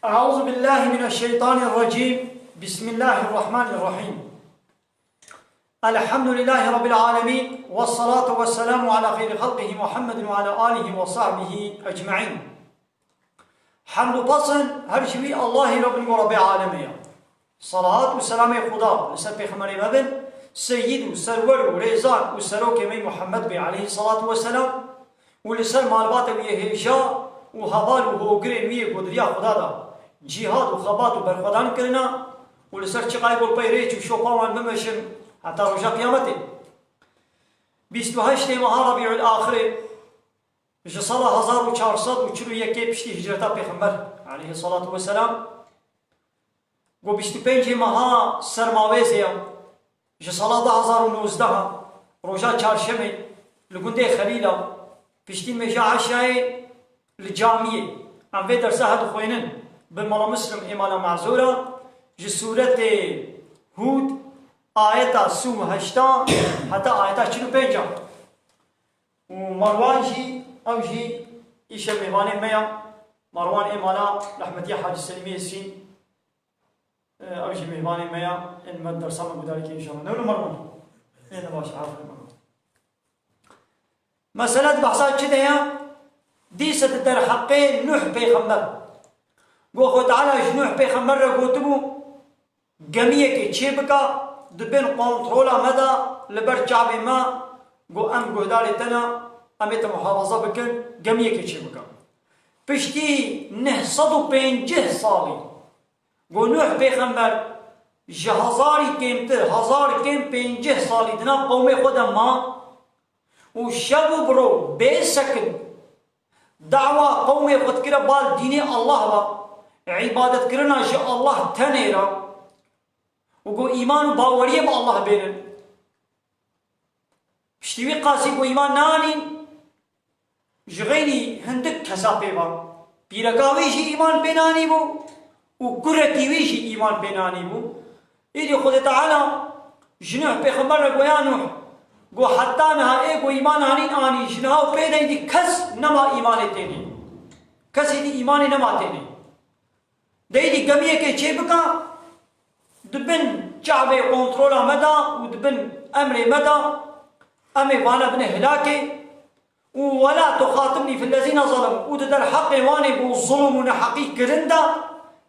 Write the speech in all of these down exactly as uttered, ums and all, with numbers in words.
أعوذ بالله من الشيطان الرجيم. بسم الله الرحمن الرحيم. الحمد لله رب العالمين، والصلاة والسلام على خير خلقه محمد وعلى آله وصحبه أجمعين. Hemd û pesn her ji wî Allahî Rabbî û Rabbê alemê ye. Salavat û selamê Xuda li ser Pêxemberê me bin, seyîd û serwer û rêzan û serokê me Muhammed bê aleyhî salatu weselam û li ser malbatê wî yê hêja û heval û hogirên wî yê ku di riya Xuda de cîhad û xebat û berxwedan kirina û li ser çiqayê ku li pey rêç û şopa wan bimeşin heta roja qiyametê. Bîst û heştê meha Rebîul Axirê ji sala hezar û çar sed û çil û yekê piştî hicreta Pêxember aleyhî salatu weselam, ku bîst û pêncê meha Sermawêzê ya, ji sala du hezar û nozdeh, roja çarşemê, li gundê Xelîla, piştî nimêja eşayê li camiyê, em vê dersa he dixwînin, bi mala Muslim ê mala Mezûra, ji sûretê Hûd, ayeta sî û heşta heta ayeta çil û pênca. Û Marwan jî, ew jî îşev mêvanê me ya. Marwan ê mala rehmetiya Hacî Selîmê Sîn, ew jî mêvanê me ya. Ên me dersa me gudarî kê înşallah. Ne wilo Marwan? Ê ne baş, aferin Marwan. Mesele di behsa çi de ya? Dîse di derheqê Nuh pêxember. Go Xwe Teala ji Nuh pêxember re gotibû, gemiyekê çêbika, di bin kontrola me de, li ber çavê me, go em guhdarê te ne, em ê te muhafaza bikin, gemiyekê çêbika. Piştî neh sed û pêncî salî, go Nuh pêxember ji hezarî kêmtir, hezar kêm pêncî salî di nav qewmê xwe de ma û şev û bi ro bê sekin, dawa qewmê xwe dikire bal dînê Allah ve, îbadetkirina ji Allah tenê re û ku îman û baweriyê bi Allah bênin. Piştî wî qasî ku îman nanîn, ji xeynî hindik kesa pê ve. Pîreka wî jî îman pê nanî bû û kurekî wî jî îman pê nanî bû. Îdî Xwedê Teala ji Nuh pêxember re goya Nuh, go heta niha ê go îman anîn anî, ji niha û pê de îdî kes nema îmanê tênê. Kesî dî îmanê nema tênê. De îdî gemiyekê çêbika, di bin çavê kontrola me de û di bin emrê me de, em ê vane bine hilakê. Û ولا تخاطبني في الذين ظلموا. Û di derheqê wanê ku zulm û neheqî kirin de,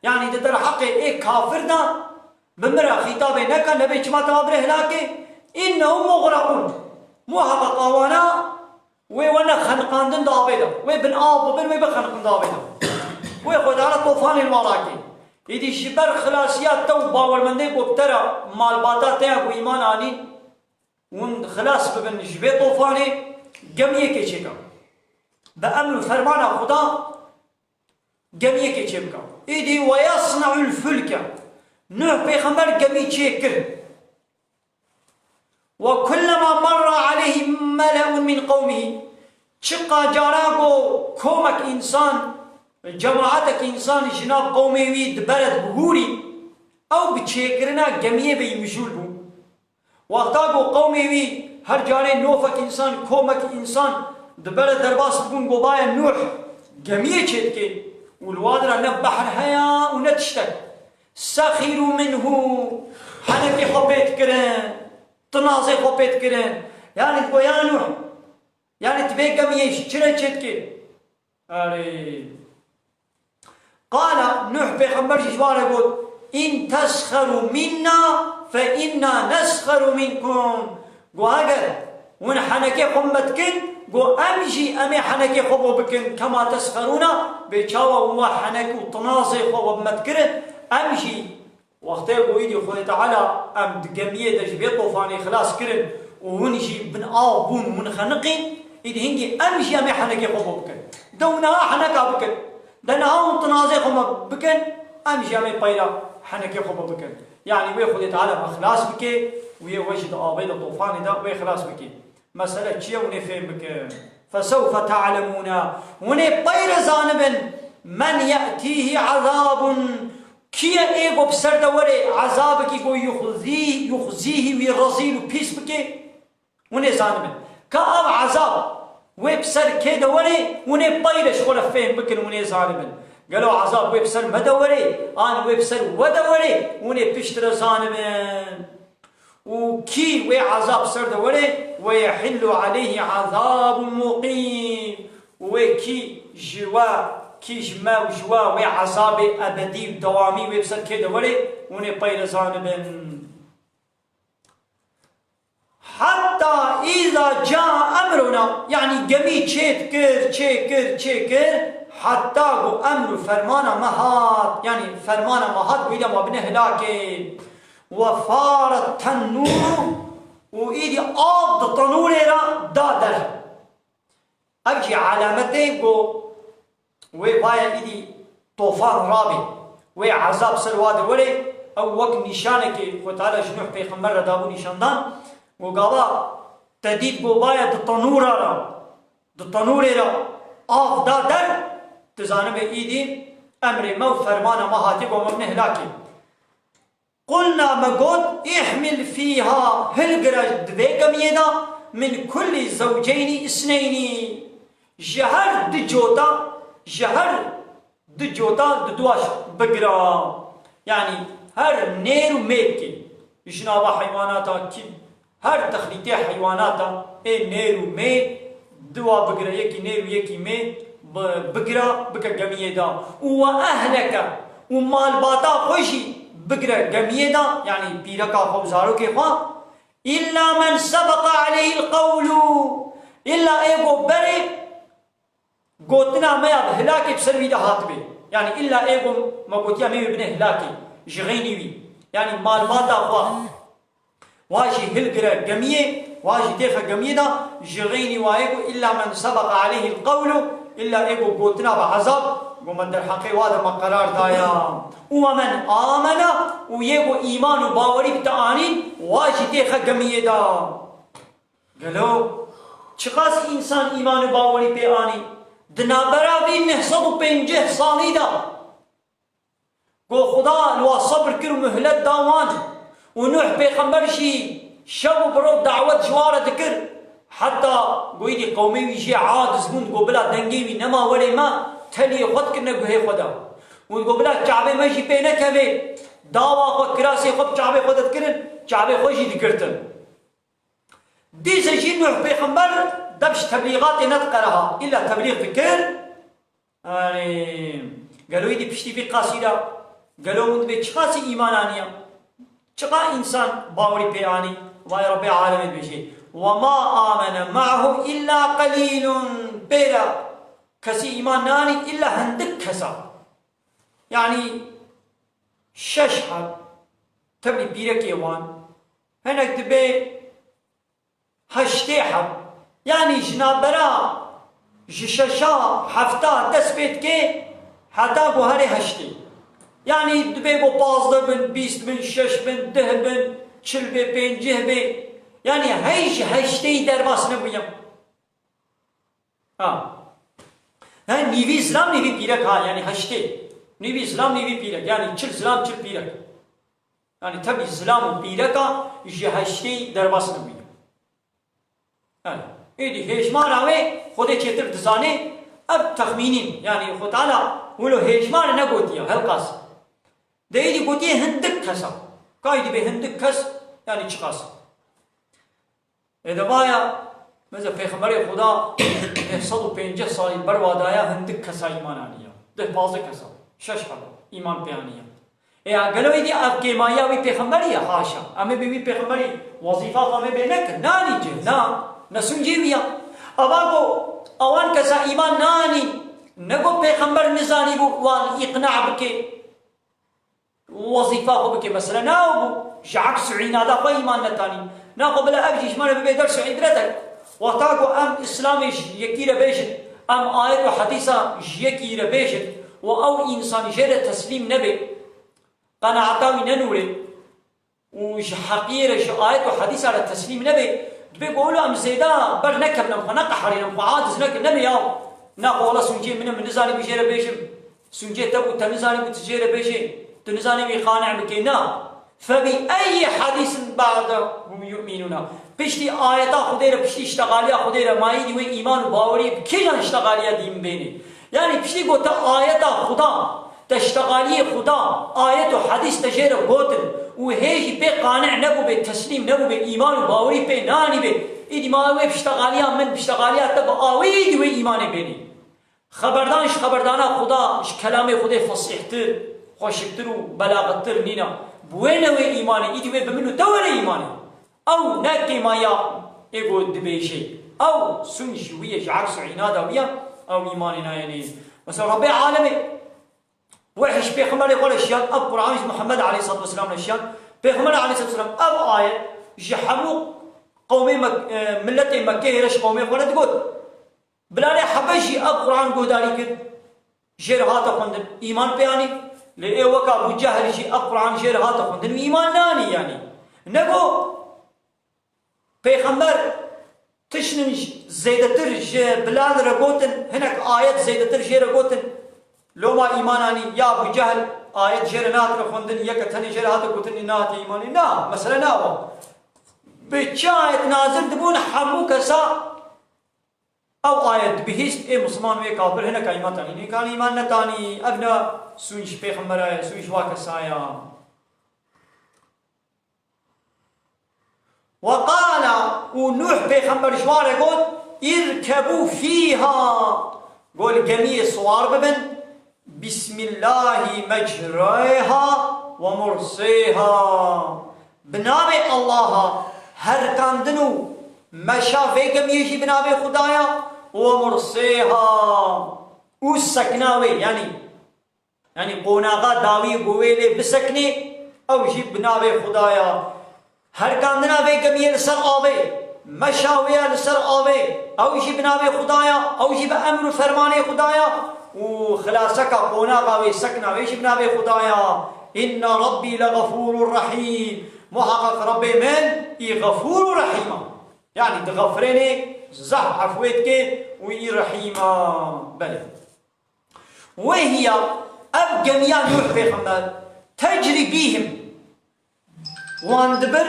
yanî di derheqê ê kafir de, bi min re xîtabê neke, nebê çima te va bire hilakê. إنهم مغرقون. Muheqeq awana wê wene xeniqandin di avê de. Wê bin av bibin, wê bixeniqin di avê de. Wê Xwedê Teala tofanê li wan rakê. Îdî ji ber xilasiya te û bawermendê ku bi te re malbata te ya ku îman anîn, hûn xilas bibin ji vê tofanê, gemiyekê çêka. Bi emr û fermana Xuda gemiyekê çêbika. Îdî ويصنع الفلك. Nuh pêxember gemî çêkir. وكلما مر عليه ملأ من قومه. Çiqa cara ku komek însan, cemaetek însan ji nav qewmê wî dibere dibihûrî, ew bi çêkirina gemiyê bêyî mijûl bû. Wexta ku qewmê wî her carê nofek însan, komek însan dibere derbas dibûn, gobaye Nuh gemiyê çêdikê û li wa dira ne behr heye û ne tiştek. سخروا منه. Henekê xwe pê dikirin. Tinazê xwe pê dikirin. Yanî digo ya Nuh. Yanî tu vê gemiyê ji çi re çêdikê? Erê. قال, Nuh pêxember jî ji wan re got, إن تسخروا منا فإنا نسخر منكم. Got, heger hûn henekê xwe me dikin, got, em jî em ê henekê xwe bo bikin, كما تسخرون, bê çawa hûn we henek û tinazê xwe we bi me dikirin, em jî Wextê ku îdî Xwedê Teala em di gemiyê de ji vê tofanê xilas kirin û hûn jî bin av bûn, hûn xeniqîn, îdî hingî em jî em ê henekê xwe bo bikin. De hûn niha heneka bikin. De niha hûn tinazê xwe me bikin, em jî em ê peyra henekê xwe bo bikin. Yanî wê Xwedê Teala me xilas bike û yê we jî di avê de, tofanê de wê xilas bike. Mesele çi ye hûn ê fêm bikin? فسوف تعلمون. Hûn ê pey re zanibin, من يأتيه عذاب. Kî ye ê ku bi ser de were ezabekî ku يخزيه، يخزيه wî rezîl û pîs bike? Hûn ê zanibin. Ka ev ezab wê bi ser kê de were, hûn ê pey re ji xwe re fêm bikin, hûn ê zanibin. Gelo ezab wê bi ser me de were, an wê bi ser we de were, hûn ê piştre zanibin. Û kî wê ezab ser de were, ويحل عليه عذاب مقيم. Û wê kî ji we, kî ji me û ji we wê ezabê ebedî û dewamî wê bi ser kê de were, hûn ê peyre zanibin. Hatta îza ca emruna, yanî gemî çêdikir, çêkir, çêkir, heta ku emr û fermana me hat, yanî fermana me hat, ku îda ma bine hilakê. Ve faret tennûru, û îdî av di tenûrê re da der. Ev jî alametê ku wê vaye îdî tofan rabê, wê ezab ser wa de were, ew wek nîşanekê Xwe Teala ji Nuh pêxember re dabû nîşandan, ku gava te dît ku vaye di tenûra re, di tenûrê re av da der, tu zanibe îdî emrê me û fermana me hatiye ku me bine hilakê. قلنا, me got, احمل فيها, hilgire di vê gemiyê de, من كل زوجين اثنين, ji her du cota, ji her du cota di duwaş bigire. Yanî her nêr û mêrkê, ji nava heywanata kî Her texlîtê heywanata ê nêr û mê, duwa bigire, yekî nêr û yekî mê bi-, bigire, bike gemiyê de. Û we ehleke, û malbata xwe jî bigire gemiyê de, yanî pîreka xwe û zarokê xwe. إلا من سبق عليه القول, îlla ê ku berê gotina me ya bi hilakê bi ser wî de hatibê. Yanî îlla ê ku me gotiya me wê bine hilakê, ji xeynî wî. Yanî malbata xwe, wa jî hilgire gemiyê, wa jî têxe gemiyê de, ji xeynî wa ê ku إلا من سبق عليه القول, îlla ê ku gotina bi ezab, ku me derheqê wa de me qerar daya. ومن آمن, û yê ku îman û bawerî bi te anîn, wa jî têxe gemiyê de. Gelo çiqas însan îman û bawerî pê anî? Di navbera vî neh sed û pêncî salî de ku Xuda li wa sebr kir û muhlet da wan û Nuh pêxember jî şev û bi roj dawet ji wa re dikir, heta ku îdî qewmê wî jê aciz bûn, ku bila dengê wî nema werê me, teliyê xwe dikirine guhê xwe de û ku bila çavê me jî pê nekevê, dawa xwe, kirasê xwe bi çavê xwe de dikirin, çavê xwe jî digirtin. Dîse jî Nuh pêxember dev ji teblîxatê nediqere ha. Îlla teblîx dikir. Yanî, gelo îdî piştî vî qasî de, gelo hûn dibê çiqasî îman aniye? Çiqa însan bawerî pê anî? Vay Rebbê alemê dibêjê: وما آمن معه إلا قليل. Pê re kesî îman nanî, îlla hindik kesa. Yanî, şeş heb, teblî pîrekê wan, hinek dibê heştê heb. Yanî ji navbera ji şeşa hefta dest pê dike heta ku herê heştê. Yanî dibê ku pazdeh bin, bîst bin, şeş bin, deh bin, çil bê, pêncî bê. Yanî hey ji heştê derbas nebûye. Ha. He, nîvî zilam, nîvî pîrek ha, yanî heştê. Nîvî zilam, nîvî pîrek. Yanî çil zilam, çil pîrek. Yanî tevî zilam û pîreka ji heştê derbas nebûye. Yanî, êdî hêjmara wê Xwedê çêtir dizanê, ev texmînîn. Yanî Xwe Teala wilo hêjmar negotiye, helqas. De êdî gotiye hindik kesa. Kay dibê hindik kes, yanî çiqas? Ê de vaya, mesela Pêxemberê Xuda neh sed û pêncî salî berwa daya, hindik kesa îman aniya. Deh pazdeh kesa, şeş heba îman pê aniya. Ê ya gelo êdî ev kêmayiya wî pêxemberî ye? Haşa. Em ê bê wî pêxemberî wezîfa xwe em ê bê nekin? Nanî cih, na. Ne sûncê wî ya. Eva ku ewan kesa îman nanî, ne ku pêxember nizanî bû wan îqna bike. Wezîfa xwe bike, mesele ne ew bû. Ji aks û înada xwe îman netanî. Naxwe bila ev jî ji me re bibe ders û îbretek. Wexta ku em Îslamê ji yekî re bêjin, em ayet û hedîsa ji yekî re bêjin û ew însan jê re teslîm nebe, qenaeta wî nenûre û ji heqiyê re, ji ayet û hedîsa re teslîm nebe, dibê ku wilo em zêde ber nekevin, em xwe neqeherîn, em xwe aciz nekin, nebe ya, naxwe wela sûncê min e, min nizanî ku jê re bêjim. Sûncê te bû, te nizanî ku tu jê re bêjê, tu nizanî wî qane bikê, na. فبأي حديث بعده هم يؤمنون. Piştî ayeta Xwedê re, piştî îştexaliya Xwedê re, ma êdî wê îman û bawerî bi kîjan îştexaliya dîn bênê? Yanî piştî ku te ayeta Xuda, te ştexaliyê Xuda, ayet û hedîs te jê re gotin û hê jî pê qanî nebûbê, teslîm nebûbê, îman û bawerî pê nanîbê, îdî ma wê piştexaliya min, piştexaliya te bi awê îdî wê îmanê bênî. Xeberdan ji xeberdana Xuda, ji kelamê Xwedê fesîhtir, xweşiktir û belaxettir nîne. Bi wê ne wê îmanê, îdî wê bi min û te were îmanê. Ew ne kêmaya ê ku dibêjê. Ew sûn ji wî ye, ji ers û înada wî ye, ew îmanê nayênê. Mesela Rabbê alemê, wehî ji pêxemberê xwe re şiyan, ev Quran ji Muhammed aleyhissalatu vesselam re şiyan. Pêxember aleyhissalatu vesselam ev ayet ji hemû qewmê Mek-, e, milletê Mekkeyê re ji qewmê xwe re digot. Bilalê Hebe jî ev Quran guhdarî kir, jê re hate xwendin, îman pê anî. Lê ê weka Ebû Cehil jî ev Quran jê re hate xwendin û îman nanî yanî. Nego Pêxember tiştin zêdetir ji Bilal re gotin, hinek ayet zêdetir jê re gotin, loma îman anî, ya Ebû Cehil ayet jê re nehatine xwendin, yeke tenê jê re hate gotin, nehate îmanê. Na, mesele na wa. Bi çi ayet nazil dibûn, hemû kesa Ew ayet bihîst, ê Misliman wê kafir hineka îman tanî. Nêkan îman netanî, ev ne sûn ji pêxembera ye, sûn ji wa kesa ye. Ve qala, û Nuh pêxember ji wan re got, "Irkebû fîha." Got, "Li gemiyê siwar bibin." Bismillahî mecrêha ve mursêha. Bi navê Allaha herikandin û meşa vê gemiyê jî bi navê Xuda ya, ve mursêha. Û sekna wê, yanî, yanî qonaxa dawî ku wê lê biseknê, ew jî bi navê Xuda ya. Herikandina vê gemiyê li ser avê, meşa wê ya li ser avê, ew jî bi navê Xuda ya, ew jî bi emr û fermanê Xuda ya û xilaseka qonaxa wê, sekna wê jî bi navê Xuda ya. Inne Rabbî le xefûrur rehîm. Muheqeq Rabbê min î xefûr û rehîm e. Yanî dixefirênê, zehf efwê dike û î rehîm e. Belê. Wê hiya ev gemiya Nuh pêxember tecrî bîhim wan dibir,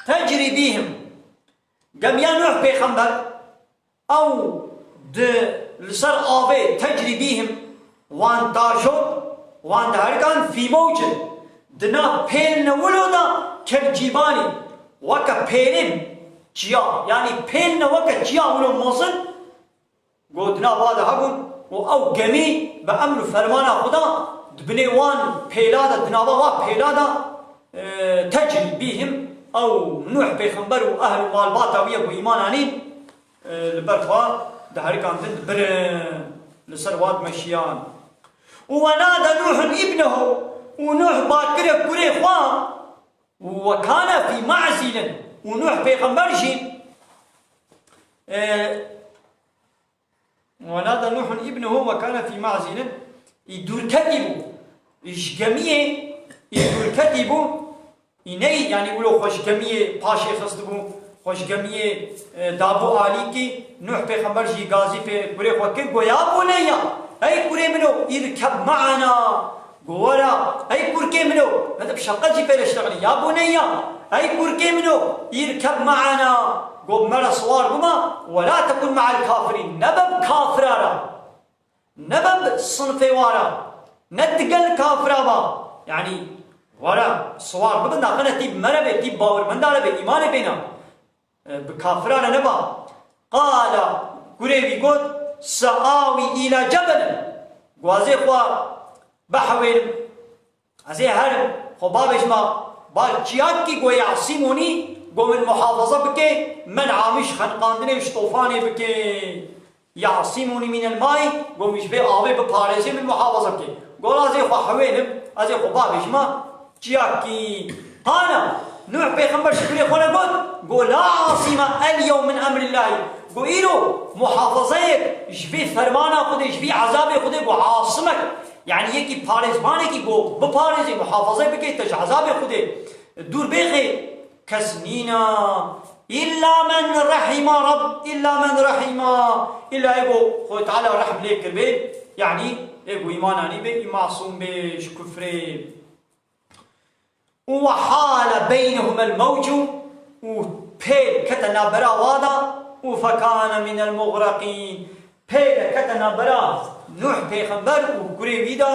tecrî bîhim. Gemiya Nuh pêxember ew di li ser avê tecrî bîhim wan tajot, wan diherikand fî mewcin. Di nav pêl newilo de kel cîbanî weke pêlên çiya, yanî pêl ne weke çiya wilo mezin, Got, di nav wa de hebûn û ew gemî bi emr û fermana Xuda di binê wan pêla de, di nava wa pêla de, e, tecrî bîhim, ew Nuh pêxember û ehl û malbata wî ye ku îman anîn, e, li ber xwe diherikandin, dibirin, li ser wa dimeşiyan. Û wenade Nuhun îbnehu, û Nuh bat kire kurê xwe, û wekane fî me'zîlin, û Nuh pêxember jî, e, Wenade Nuhun îbnehu ve kane fî ma'zîlin, î dûrketî bû. Ji gemiyê, î dûrketî bû. Î ney, yanî wilo xwe ji gemiyê paşê xistibû, xwe ji gemiyê, e, dabû alîkî. Nuh pêxember jî gazî pê kurê xwe kir, got, "Ya buneyya, ey kurê min o, îrkeb me'ana." Go were, ey kurkê min o, hede bi şefqet jî pê re ştexilî. Ya buneyya, ey kurkê min o, îrkeb me'ana. Go bi me re siwar bime, we la tekun me'el kafirîn. Nebe bi kafira re. Nebe bi sinfê wa re. Ne digel kafira ba. Yanî, were, siwar bibin, daxine tî bi me re bê, tî bi bawermenda re bê, îmanê bêne. E, bi kafiran re neba. Qala, kurê wî got, "Seawi îla cebelin." Gwazê xwe bihewênim. Ez ê herim, xwe bavêjima, ba çiyakî go ya'simûnî, go min muhafaza bike, men'a min ji xeniqandinê û ji tofanê bike. Ya'simûnî mînel ma'î, go min ji vê avê biparêzê, min muhafaza bike. Go ez ê xwe hewênim, ez ê xwe bavêjima, Çiyakî. Qala, Nuh pêxember ji kurê xwe re got, go, "La asîme el-yewm min emrillahî." Go, "Îro muhafazeyek ji vê fermana Xwedê, ji vê ezabê Xwedê, go, asimek, yanî yekî parêzvanekî, go, biparêzê, muhafaze bike te ji ezabê Xwedê dûr bêxê, kes nîna. Îlla men rehîma Rabb, îlla men rehîma." Îlla ê go Xwedê Teala rehm lê kiribê, yanî ê go îman anîbê, î masûm bê ji kufrê. Û we hale beynehumel mewcu, û pêl kete navbera wa de, û fekane minel muxreqîn, pê de kete navbera Nuh pêxember û kurê wî de,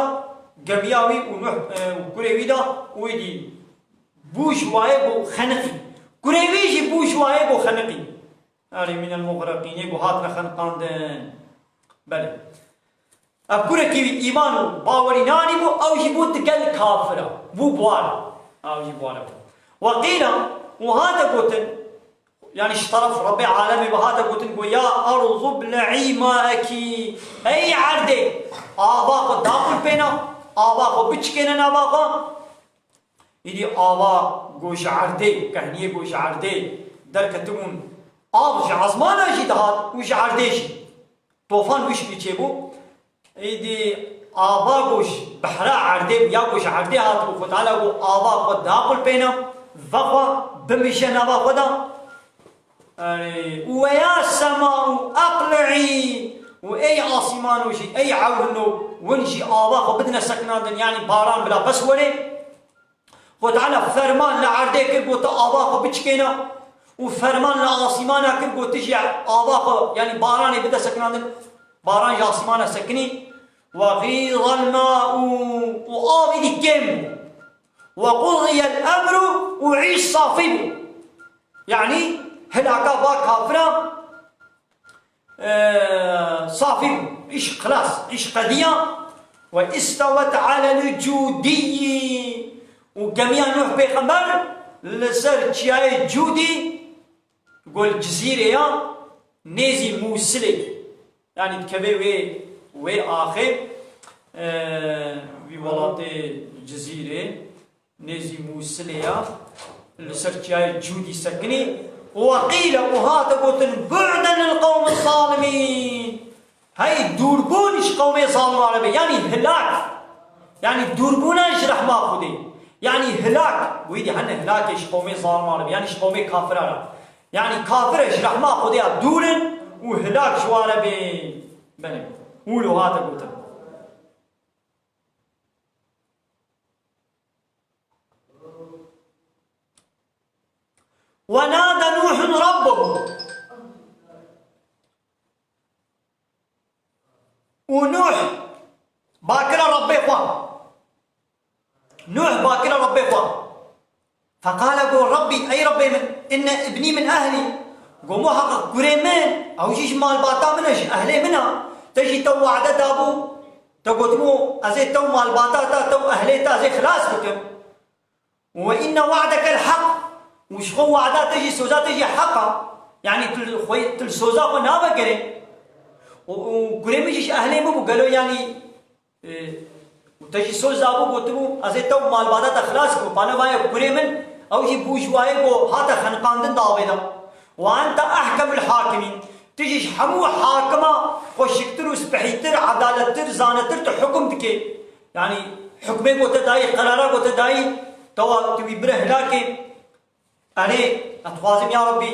gemiya wî û Nuh, e, û kurê wî de, û êdî bû ji wayê ku xeniqî. Kurê wî jî bû ji wayê ku xeniqî. Erê mînel muxreqînê ku hatine xeniqandin. Belê. Ev kurekî wî îman û bawerî nanîbû, ew jî bû digel kafira. Bû buar. Ew jî buar e. Weqîla, û hate gotin, yanî ji teref Rebbê alemê ve hate gotin ku, "Ya erzu ble'î maeki." Ey erdê, ava xwe daqulpêne, ava xwe biçikêne nava xwe. Îdî ava ku ji erdê, kehniyê ku ji erdê derketibûn, av ji ezmana jî dihat û ji erdê jî. Tofan wî şikî çêbû. Êdî ava ku ji behra erdê bû ya ku ji erdê hatibû, Xwe Teala ku ava xwe daqulpêne, vexwe, bimije nava xwe de. Erê, û we ya semau eqli'î, û ey asîmano jî, ey ewrino, win jî ava xwe bidine sekinandin, yanî baran bila bes were. Xwe Teala ferman li erdê kir, got, "Ava xwe biçikêne." Û ferman li asîmana kir, got, "Tu jî ava xwe, yanî baranê bide sekinandin." Baran ji asîmana sekinî. "Ve xîzal ma'u", û av êdî kêm bû. "Ve qudiyel emru", û îş safî bû. Yanî hilaka va kafira, e, safî bû. Îş xilas, îş qediya. "Ve istewet alel cûdiyî", û gemiya Nuh pêxember li ser çiyayê Cûdî, gol cizîrê ya, nêzî Mûsilê. Yanî dikeve wê, wê axê, e, wî welatê cizîrê. Nêzî Mûsilê ya, li ser çiyayê Cûdî sekinî. Û weqîle, û hate gotin, "Bu'den lil qewmî zalimîn." Hey dûrbûn ji qewmê zalimane be, yanî hilak. Yanî dûrbûna ji rehma Xwedê. Yanî hilak. Wî dî hene hilakê ji qewmê zalimane be, yanî ji qewmê kafira re. Yanî kafir e ji rehma Xwedê ya dûr in û hilak ji wan re bê. Belê. Wilo hate gotin. ونادى نوح ربه. Û Nuh bakire Rebbê xwe. Nuh bakire Rebbê xwe. فقال, got, "Rebbî, ey Rebbê min, inne ibnî min ehlî." Got, "Muheqeq kurê min, ew jî ji malbata min e, ji ehlê min e. Te jî te wade dabû, te gotibû, ez ê te û malbata te, te û ehlê te ez ê xilas bikim. Ve inne wa'dekel heq, û ji xwe wada te jî, soza te jî heq e. Yanî tu li xwe, tu li soza xwe navegere." Û, û kurê min jî ji ehlê min bû, gelo yanî, e, û te jî soz dabû, gotibû, "Ez ê te û malbata te xilas bikim." Pano vaye kurê min, ew jî bû ji wayê ku hate xeniqandin di avê de. "Ve ente ehkemul hakimîn." Tu jî ji hemû hakima xweşiktir û spehîtir, edalettir, zanetir tu hukum dikê. Yanî hukmê ku te dayî, qerara ku te dayî, tewa tu wî bire hilakê. Erê, ez dixwazim ya Rebbî,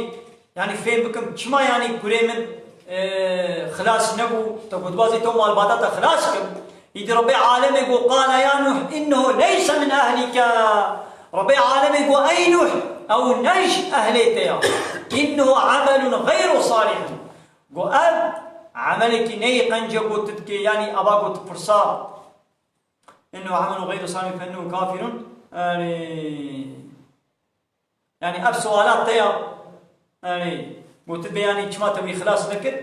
yanî fêm bikim, çima yanî kurê min, e, xilas nebû, te gotibû ez ê te û malbata te xilas kim. Îdî Rebbê alemê got, "Qale ya Nuh, innehu leyse min ehlike." Rebbê alemê got, "Ey Nuh, ew ne ji ehlê te ya. İnnehu amelun gayru salih." Got, "Ev emelekî neyê qenc e, got tu dikê, yanî eva got tu pirsa. İnnehu amelun gayru salih fe innehu kafirun." Erê. Yanî ev sualat te ya, yanî gotibê, yanî çima te wî xilas nekir?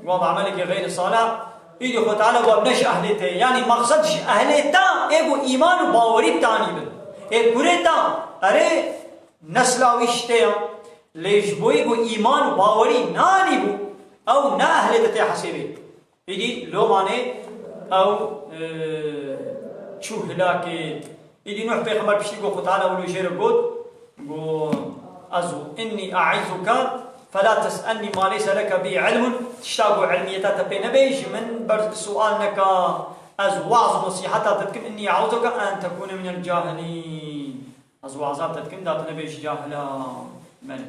Wan bi emelekê xeyrê salih, îdî Xwe Teala got ne ji ehlê te ye. Yanî maqsed ji ehlê te ê ku îman û bawerî bi te anîbin. Ê kurê te, erê, nesla wî ji te ya. Lê ji bo yê ku îman û bawerî nanîbû, ew ne ehlê te tê hesêbê. Îdî lomanê ew, e, çû hilakê. Îdî Nuh pêxember piştî ku Xwe Teala wilo jê re got, got, "Ez û innî e'izuke fela tes'elnî ma leyse leke bî ilmun." Tişta ku ilmiyeta te pê nebê, ji min ber sual neka. Ez waz û nesîheta te dikim, "Innî e'izuke en tekûne minel cahilîn." Ez waza te dikim, da tu nebê ji cahilan. Belê.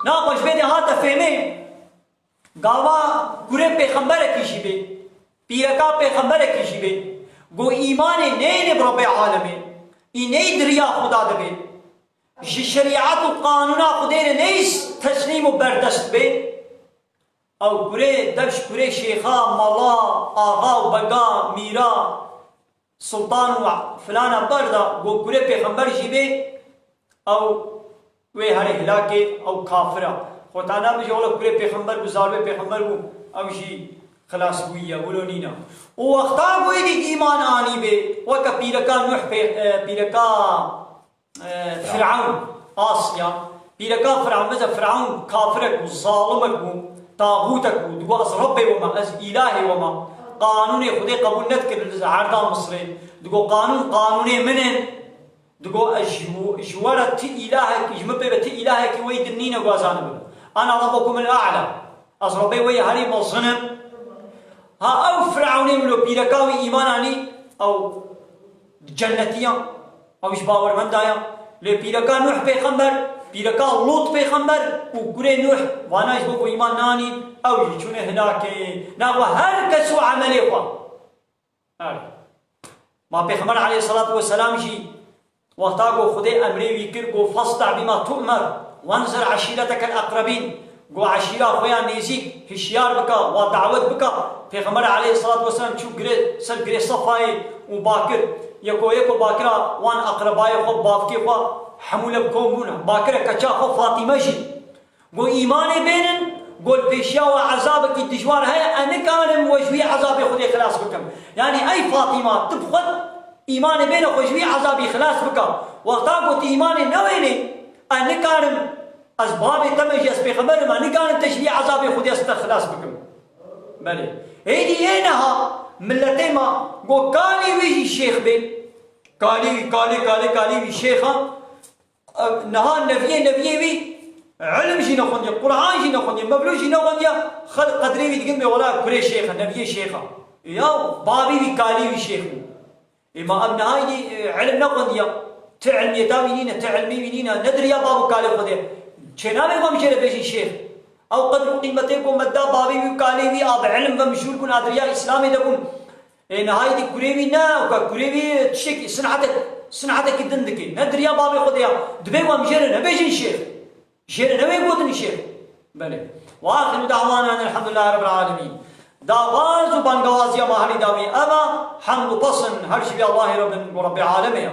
Naxwe ji vê de hate fêmê. Gava kurê pêxemberekî jî bê, pîreka pêxemberekî jî bê, ku îmanê neyne bi Rebbê alemê, î ney di riya Xuda de bê, ji şerîet û qanûna Xwedê re ney teslîm û berdest bê, Ew kurê, dev ji kurê şêxa, mala, axa û bega, mîra, sultan û filana berda, go kurê pêxember jî bê, ew wê herê hilakê, ew kafir e. Xwe tana bije, wele kurê pêxember bû, zarvê pêxember bû, ew jî xilas bûyî ye, wilo nîne. Û wexta go êdî îman anî bê, weke pîreka Nuh pê-, e, pîreka, e, Firavun, Asya, pîreka Firavun, mesela Firavun kafirek bû, zalimek bû, taxûtek bû, digo ez Rebbê we me, ez îlahê we me. Qanûnê Xwedê qebûl nedikir li erda Misrê. Digo qanûn, qanûnê min in. Digo ez ji, ji we re ti îlahek, ji min pê ve ti îlahekî wey din nîne ku ez anibim. Ana Rabbukumul A'la. Ez Rebbê we yê herî mezin im. Ha ew Firavunê wilo pîreka wî îman anî, ew cennetî ya, ew ji bawermenda ya. Lê pîreka Nuh pêxember, pîreka Lut pêxember û kurê Nuh, vana ji bo ku îman nanîn, ew jî çûne hilakê. Nava her kes û emelê xwe. Her. Ma Pêxember aleyhissalatu vesselam jî wexta ku Xwedê emrê wî kir, ku "Fasda' bima tu'mer, wenzir eşîretekel ekrebîn", ku eşîra xwe ya nêzîk hişyar bika, wa dawet bika. Pêxember aleyhissalatu vesselam çû girê, ser girê Sefayê û bakir. Yeko yeko bakira wan eqrebayê xwe, bavkê xwe, hemû lev kom bûne. Bakire keça xwe Fatîme jî. Go îmanê bênin, go li pêşiya we ezabekî dijwar heye, ez nikarim we ji wî ezabê Xwedê xilas bikim. Yanî ey Fatîma, tu bi xwe îmanê bêne xwe ji wî ezabî xilas bike. Wexta ku tu îmanê newênê, ez nikarim, ez babê te me jî, ez pêxember im, ez nikarim te ji vî ezabê Xwedê ez te xilas bikim. Belê. Êdî ê neha miletê me go kalî wî jî şêx bê. Kalî wî, kalê, kalê, kalî wî şêxa. Niha neviyê neviyê wî ilim jî nexwendiye, Quran jî nexwendiye, mevlûd jî nexwendiye, xelk qedrê wî dikin bê wela kurê şêx e, neviyê şêx e. Ya babî wî kalî wî şêx bû. Ê ma ev niha yî, e, ilim nexwendiye, ti ilmiyeta wî nîne, ti ilmê wî nîne, nediriya bab û kalê Xwedê. Çênabê ku em jê re bêjin şêx. Ew qedr û qîmetê ku me da babê wî û kalê wî a bi ilim ve mijûl bûn, a di riya Îslamê de bûn. Ê, niha êdî kurê wî ne, ka kurê wî tiştekî, sinhetek, sinhetekî din dike. Ne di riya babê xwe de ya. Dibê em jê re nebêjin şêx. Jê re newê gotin şêx. Belê. Ve axiru da'wana enel hamdülillahi rabbil alemin. Dawaz û bangawaziya me herî dawî ev e, hemd û pesn her ji vî Allahê re bin, ku Rebbê alemê ye.